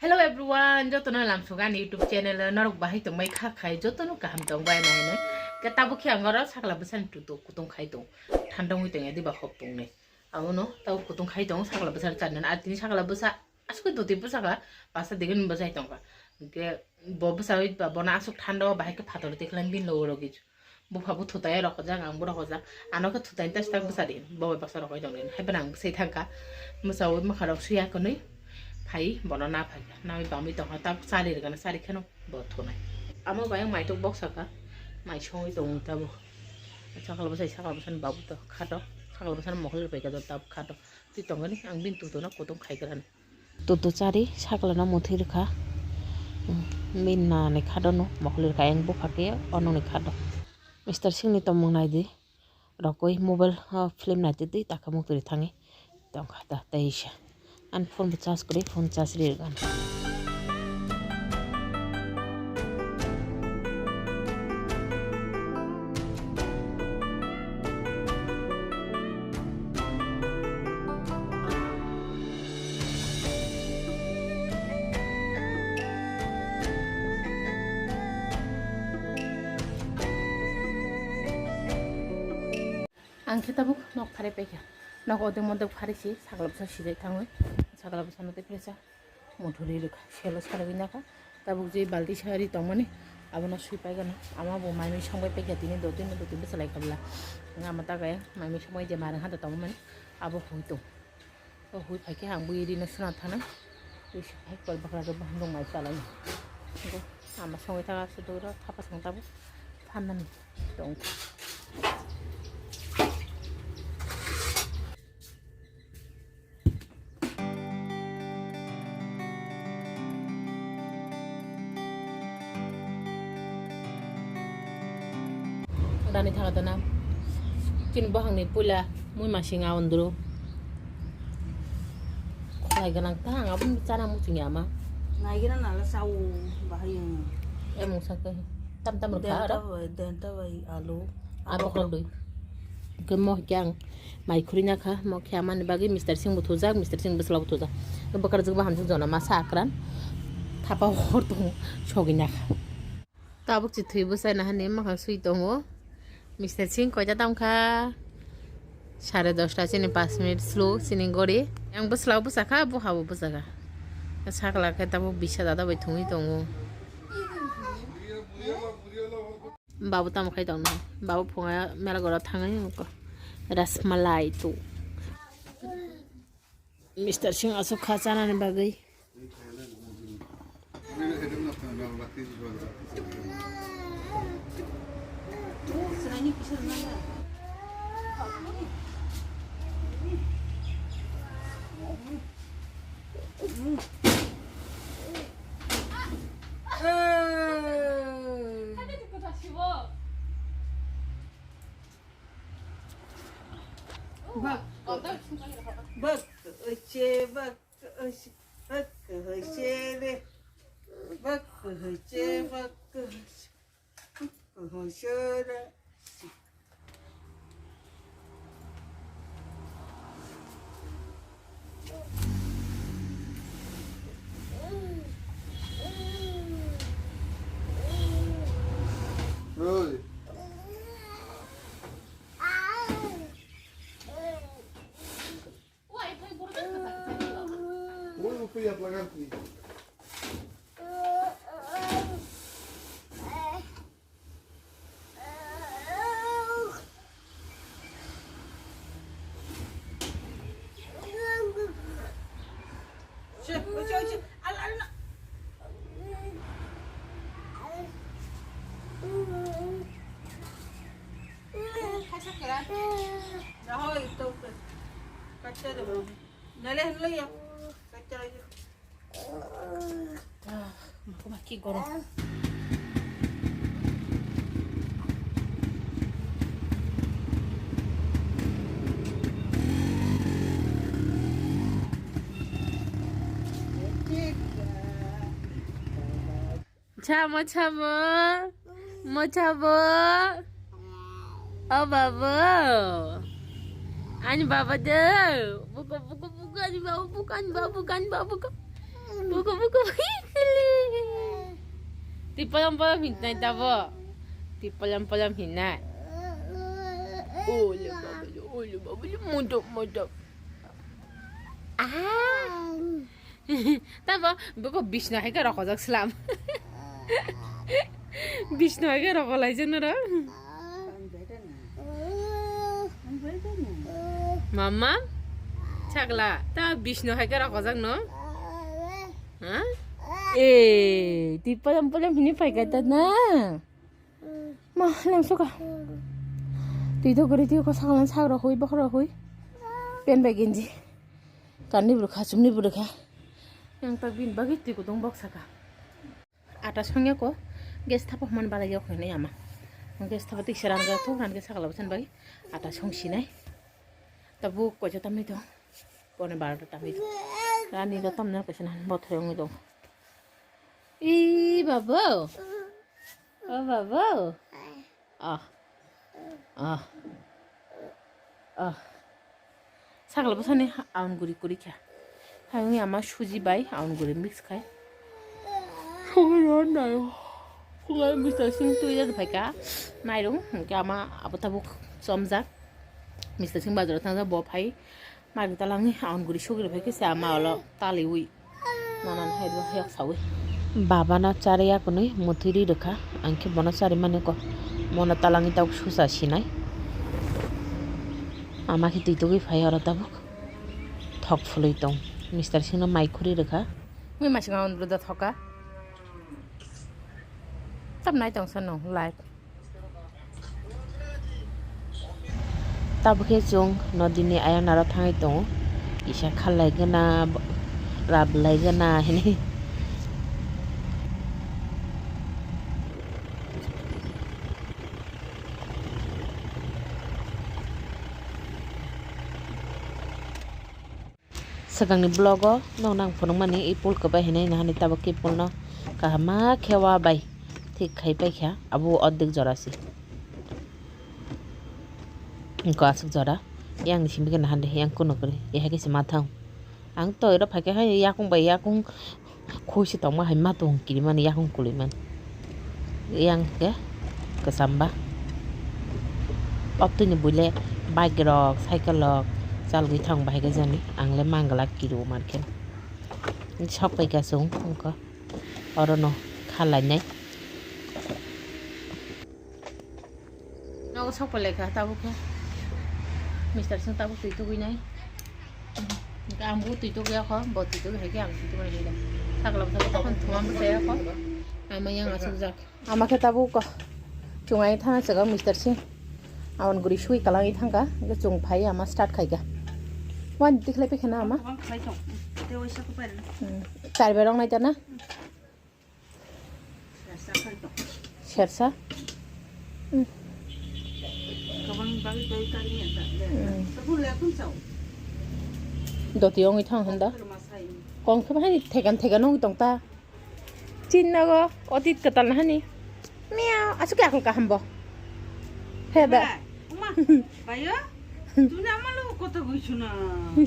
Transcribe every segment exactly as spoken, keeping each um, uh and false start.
Hello everyone, jotono lamsok ani YouTube channel o norok bahai tongbai kha khai jotono kaham tongbai na hinwi. Ke tabuk khe ang oro sakla bwsani tuto kutung khai tong. Thanda wngwi tong ya diba hop tong nai. Abono tabo kutung khai tong sakla bwsa charnani. Ar tini sakla bwsa aswk doti bwsa kha, pasta digini bwsai tong kha. Hwnkhe bo bwsa wi ba bono aswk thanda o bahai khe phator tikhlai bini logo rogwi. Bupha bo thutai rokojak, ang bo rokojak. Ano khe thutai ta sita bwsa di, bo bai baksa rokoi tongdi. Hai phano ang bwsai thangkha. Bwsa wi mwkha rok suya kwnwi phai bono na phaikha. Nawi bamwi tongkha, tabuk chari rwgano, chari kheno bo thunai. Amo bai ang maitok boksa kha, mai songwi tongo tabuk. Sakal bwsai, sakal bwsani babu to khato, sakal bwsani mokol rwpaikha tabuk khato. Twi tongani ang bini tutono kutung khai kwrani. Tutu chari saklano muthwi rwkha. Bini nani khadono mokol rwkha, ayang bupha khe ononi khado. Mister Singni tongmung naidi. Rokoi mobile o film naitwi twi takha muktwi thangwi tongkha da teisa. Ani phone bo charge kwrwi, phone charge ri rwgano. Ang khe tabuk nok pharai paikha. Nok odek modek pharai si sakla bwsa sijak thangwi. Sakla bwsano tei philsa muthurwi rwkha. Selo sarwi nakha. Tabuk je balti sari tongmani abono swi paigano. Ama bo mai mui songbai paikha tini dotino doti bwsalai kha bwla. Ama tagai mai mui songbai je marwng hada tongmani abo hui tong. O hui phai khe ang bui rino suna thanai. Tei se phai kol bakra rok bahai rok mai chalai. Go ama songwi thang aswk doro thapa song tabuk phan nani tong. Dani thaga dana. Chini bohangni puila mui masing a ondro. Khwlai gwnang ta ang aboni chana muchung ya ma. Naigira nala sao bahai ang. Emung sakhe tam tam rwkha aro. Denta bai, denta bai alu. Abo khloi. Ke mo kyang mai khuri na kha, mo khe amani bagwi Mister Singh bo thujak, Mister Singh bwsla bo thujak. Bwkarjwk bo hamjwk jona masa akran. Thapa hor tongo sogwi na kha. Tabuk chi thwi bwsai na hani makhang sui tongo. Mister Singh koita tongkha? Sare dosta chini pas minute slow chini gori. Yang bwsla bwsa kha, bo habo bwsa kha. Sakla khe tabuk bisa dada bai thungwi tongo. Babu tamo khai tong nai? Babu phunga mela gora thangai ko. Rasmalai tu. Mister Singh aswk kha chanani bagwi. Bak, bak, oche, bak, oche, bak, oche re, bak, oche, bak, oche, bak, oche re. Oi. Oi, no estoy aplagarte. Ah, mama, ki gorom. Chamo, chamo. Mochabo. O babo. Ani baba de. Buka, buka, buka, ani baba, buka, ani baba, buka, ani baba, buka. Buko, buko. Twi poyam poyam hinnai tabo. Twi poyam poyam hinnai. Ole babale, ole babale, modok, modok. Ah. Tabo, buko bisno hai khe rokojak slam. Bisno hai khe rokolaijak noro. Mama, chakla, ta bisno hai khe rokojak no? Ha? Eh, twi poyam poyam hini phai kha ta na? Ma, lang suka. Twi to guri twi ko saklan sak rok hui, bok rok hui. Pen bai genji. Kanni bwrwkha, chumni bwrwkha. Yang tak bin bagwi twi kutung bok saka. Ata songya ko, gas thapa hwnmani balai yok hinwi ama. Gas thapa twi se ranja thok, ranja sakla bwsani bai ata song sinai. Tabuk koito tamni tong, pone barota tamni tong. Rani da tamna kaisa nan bothor wngwi tong. Ee, babo. O, babo. Ah. Ah. Ah. Sakla bwsani aun guri kuri kha. Hai wngwi ama suji bai aun guri mix khai. Songwi rw naio. Phungai Mister Singh twi rw phaikha. Mairung hwnkhe ama abo tabuk chomjak. Mister Singh bazaro thangjak bo phai. Mairung talangni aun guri sugwi rw phaikhe se ama olo taliwi. Nanan hai bo yok sawi. Babano chariya kwnwi muthwi ri rwkha, ang khe bono charimani ko mono talangwi tabuk susa sinai. Ama khe twi tugwi phai oro tabuk thok phulwi tong. Mister Singno mai khuri rwkha. Mui masing aun bwrwda thoka. Tam nai tong sano live. Tabukhe chwng nodini ayang naro thangwi tongo. Kisa khalai gana, rablai gana hinwi. Swkangni vlog o nokno ang phunukmani, i pool kwbai hinwi nahani, tabuk khe pool no kaham ma khe wa bai thik khai paikha, abo ordek jora se. Wngkha aswk jora, yang ni simi khe nahande yang kunu kwrwi, ya hai khe se ma thang. Ang to oro phaikha hai yakung bai yakung. Khuisi tongma hai ma tong kirimani yakung kulimani. Yang khe kwchamba. Obtwini buile bike rok, cycle rok chalgwi thang bahai khe jani. Ang le manglak kiriwo mankhe. Sok pai kha chwng wngkha. Orono kha lainai. Nogo sok palaikha tabuk khe. Mister Singh tabuk twi tugwi nai. Ang bo twi tugwi yakho, bo twi tugwi hai khe ang twi tugwi nai. Sakla bwskango tokon thuma bwsa yakho. Ama yang asukjak. Ama khe tabuk ko. Chwng ai thana chwng Mister Singh. Awan guri sui kalangwi thangkha. Hwnkhe chwng phai ama start khaikha. Wani tikhlai paikha na ama? Char bai rok nai ta na? Sersa. Hmm. Hmm. Doti wngwi thang hwn da. Kong khe bahai thekan thekan wngwi tong ta. Chin nogo otit kwtal hani. Miau, aswk khe akol kaham bo. He da. Oma, bayo. Tuni ama logo kotha gwi chuna.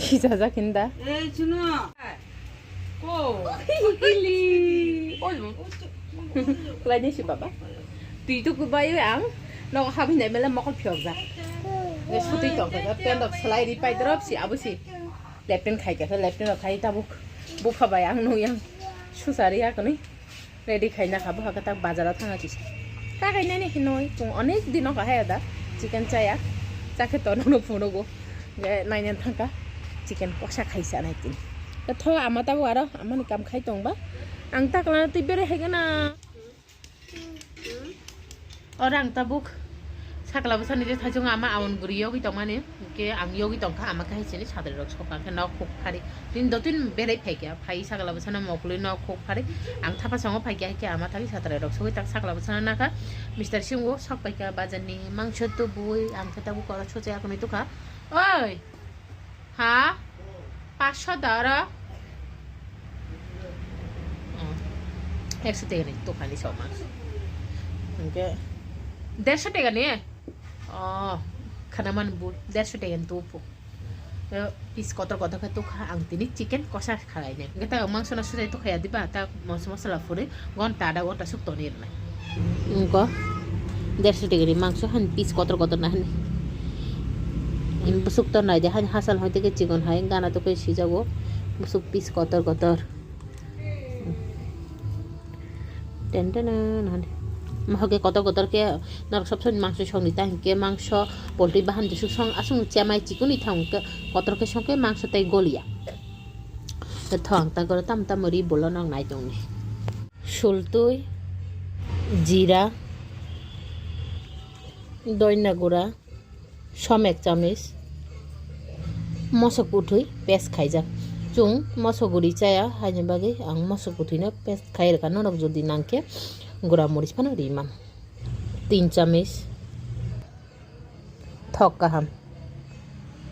Sijajak hinda. Ei, chuna. Ko. Ili. Oi. Khlai ni si baba. Twi to kubai ang. Nogo habinai mele mokol phiokjak. Nge sutwi tong khe pant rok slai ri pai drop si abo si. Lepin khai khe lepin rok khai tabuk. Bupha bai ang nung yang. Susa ri ya kani. Ready khaina kha, boha khe tak bazar o thangna kisa. Ta khainani hinwi chwng onek din o kahaya da chicken chaya. Chakhe to nono phunugo. Je naina thangkha chicken kosa khaisa nai tini. Ta tho ama tabuk aro amani kam khai tongba. Ang taklana twi bere hai gana. Oro ang tabuk sakla bwsani je thaichung ama awan guri yogwi tongmani, hwnkhe ang yogwi tongkha, ama khe hai sini satri rok soka khe nok khuk phari. Tini dottin berai phaikha, phai sakla bwsano moklwi nok khuk phari. Ang thapa songo phaikha, hai khe ama thangwi satri rok sogwi tak sakla bwsano nakha. Mister Singh o sok paikha bazarni mangso tubui, ang khe tabuk oro sochaya kwnwi tukha. Oi! Ha? Paso da oro? Oh. Ekso tega ni tokani soma. Hingke derso tega ni? Oh, khanaman bul. Derso tega ni tupo. Piece kotor kotor khe tukha ang tini chicken kosa khalai nai. Hwnkhe ta mangso no sujai tukha ya diba, ta moso masala phuri gonta da gonta suk toni rwnai. Wngkha derso degree mangso han piece kotor kotor na hani. Busuk tor nai de hani hasal hoi teke chigon hai gana to khe sijago. Busuk piece kotor kotor. Ten ten hande. Mohoke kotor kotor khe norok sob somoi mangso songni ta hinkhe mangso poultry bahan jesuk song aswk chamai chikoni thang hinkhe kotor khe songkhe mangso tei goliya. Thong ta goro tam tam ri bolo nog nai tongni. Sultwi, jira, doina gura, som ek chamis, mosok bwthwi paste khaijak. Chwng mosok guri chaya, haini bagwi ang mosok bwthwino paste khai rwkha. Norok jodi nangkhe gura moris phano ri man. Tin chamis. Thok kaham.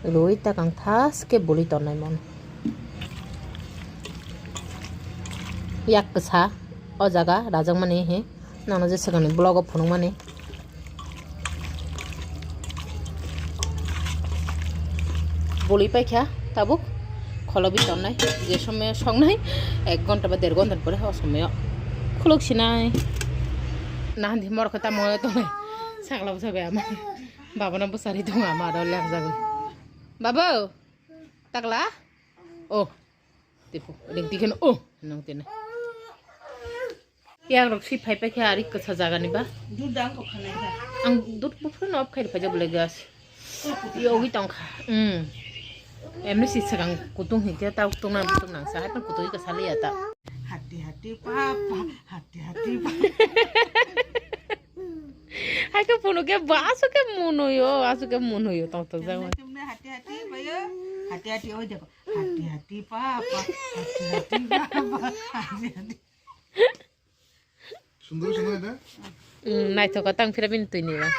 Rwi takang thas khe buli tongnai mono. Yak kwsa o jaga rajakmani he. Nono je swkangni vlog o phunukmani. Buli paikha tabuk kholobi tonnai. Je somoyo songnai ek ghonta ba der ghonta pore o somoyo khuluk sinai. Nahan di morokhe tamo tongnai. Sakla bwsa bai ama. Babana bwsari tongo ama aro lehjagwi. Babo, takla? Oh, tipo, ring tiken oh, nong tene. Yang rok si phai phai khe ari kwsa jaga ni ba. Dudang ko khanai kha. Ang dud buphuru no off khai phai jabo le gas. Yogi tong kha. Hmm. Emni si sagang kutung hi khe ta kutung na kutung nang sa hai kutung ka sali ya ta. Hati hati papa, hati hati papa. Hai khe phunu khe ba asu khe munuyo, asu khe munuyo tong tong jang. Tumne hati hati bayo, hati hati oi dekho, hati hati papa, hati hati papa, hati hati. Sundor sundor da? Hmm, naithoka tang phira bini twi ni ba.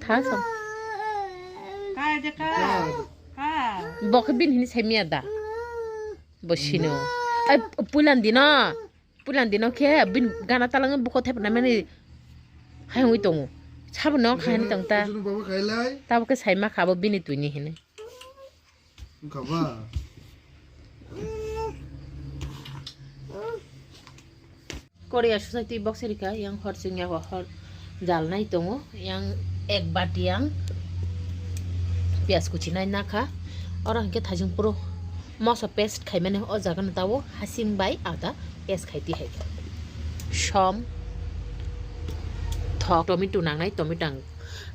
Tha sam. Ka je ka. Ka. Bo khe bini hini saimiya da. Bo sino. Ai puilan dino. Puilan dino khe bini gana talang buko thep na mani. Hai hui tongo. Sabo no khai ni tong ta. Sunu baba khailai. Tabo khe saima khabo bini twi ni hini. Wngkha ba? Korea society box rika yang hor chwngya hor jalnai tongo, yang ek bati yang piyaj kuchinai nakha. Oro hinkhe thaijing puro moso paste khaimani o jaga no tabo hasing bai ada paste khai tihai. Som, thok, tomato nangnai, tomato ang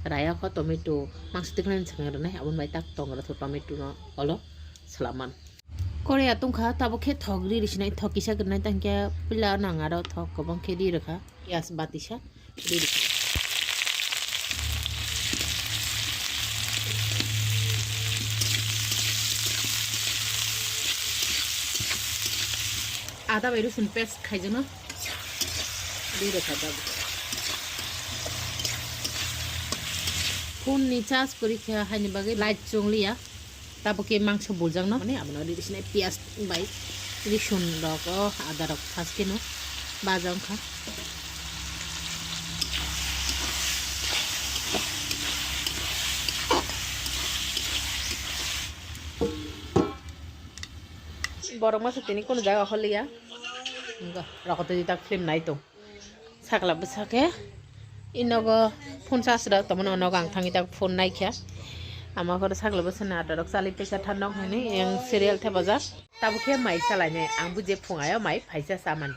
raya kho, tomato mangso tikhlai swkang rwnai, aboni bai tak tong rw tho tomato no olo swlaman. Korea tongkha, tabuk khe thok ri rwsinai, thok kisa kwrwnai, tang khe puila nang aro thok kwbang khe ri rwkha, piyaj batisa ri rwkha. Ada bai rwsong paste khaijano ri rwkha tabuk. Phone ni charge kwrwi kha, haini bagwi light chongliya. Tabuk khe mangso buljak no, mane abono ri sinai piyaj bai risun rok o ada rok first khe no baja wngkha. Borok masa tini kunu jaga holiya. Rokotwi tak film nai tong. Sakla bwsa khe inogo phone charge rok tongmani, nogo ang thangwi tak phone naikha. Ama khe sakla bwsa ni ada rok chali pesa tha nok hwnwi yang serial thepajak. Tabuk khe mai salainai, ang bo je phungaio mai phaisa chamani.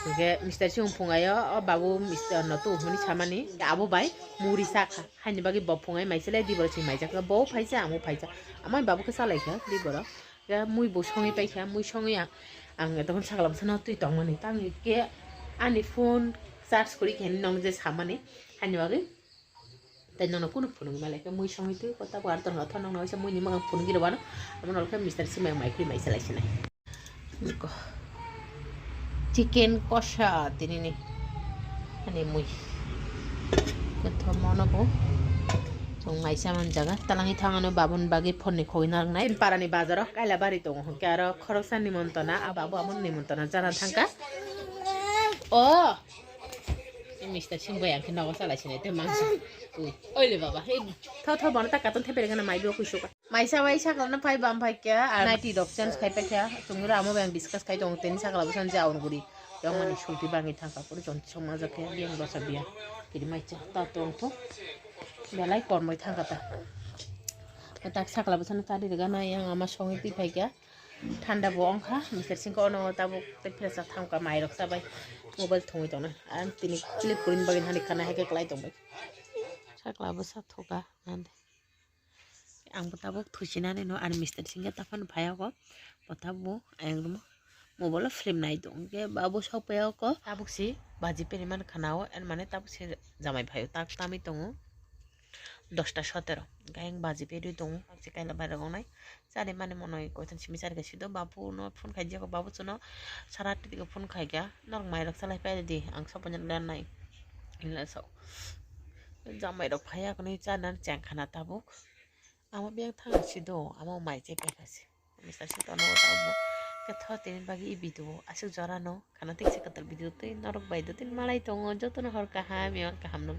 Hwnkhe Mister Singh phungaio, o babu Mister no tu hwnwi samani, abo bai muri sakha. Haini bagwi bo phungai mai salai, di borok chini maijak kha, bo phaisa, ang bo phaisa. Amai babu khe salaikha, di borok. Ya mui bo songwi paikha, mui songwi ang, ang tokon sakla bwsano twi tongmani. Tangwi khe ani phone charge kwrwi khe nong je samani, haini bagwi. Tai nono kunu phunukma lai khe mui songwi twi kota bo ar tongla tho nongno waisa muini mwkhang phunugwi rwmano. Amo nokle khe Mister Sima mai khe mai salai sinai. Chicken kosa tinini. Ani mui. Kothomono bo. Chwng maisa man jaga. Talangwi thangano babun bagwi phone ni khogwi narwknai. Parani bazaro kaila bari tongo. Hwnkhe aro khoroksa nimontona, a babu amo nimontona jana thangkha. O! Mister Singh bai ang khe nogo salai sinai tei mangsa. Ui, oile baba. Hey, tho, tho, bono ta katon thepe rega na mai bo kuisuka. Maisa bai sakla no phai bam phai kya, ar naiti rok change khai pai kya, chungra amo bang discuss khai tong teni sakla busan ja on guri. Yong mani sulti bangi thangka puri jon chong ma jakhe yang dosa biya. Kiri mai cha ta tong tho. Belai kormoi thangka ta. Tak sakla busan ta ri ga na yang ama songi ti phai kya. Thanda bo ongkha, mister singko ono tabuk te phesa thangka mai rok sabai. Mobile thongwi tongna. Ang tini clip kurin bagin hani khana heke klai tongbai. Sakla busa thoka nande. Ang bo tabuk thusinani no, ani mister singke taphano phai ako. Bo tabuk ayang room o mobile o film nai tong khe, babu sok pai ako. Tabuk si baji peri man khana o, en mane tabuk si jamai phai o, tak tamwi tongo. Dosta sotero, hingke ayang baji peri tongo, ang se kaila bai rok wngnai. Chari mani monoi koiton simi chari khe sido, babu no phone khai jiyako, babu chuno sara twi phone khai kha, norok mai rok salai pai di, ang sobo nai lenai. Hinla sok. Jamai rok phai ya kwnwi chana cheng khana tabuk. Amo biyang thang si do, amo mai che pekha se. Mister si tono o tamo. Ketho tini bagi i video asuk jora no. Khana tik se katal video tei norok bai do tin malai tongo. Joto no hor kaham, yang kaham no.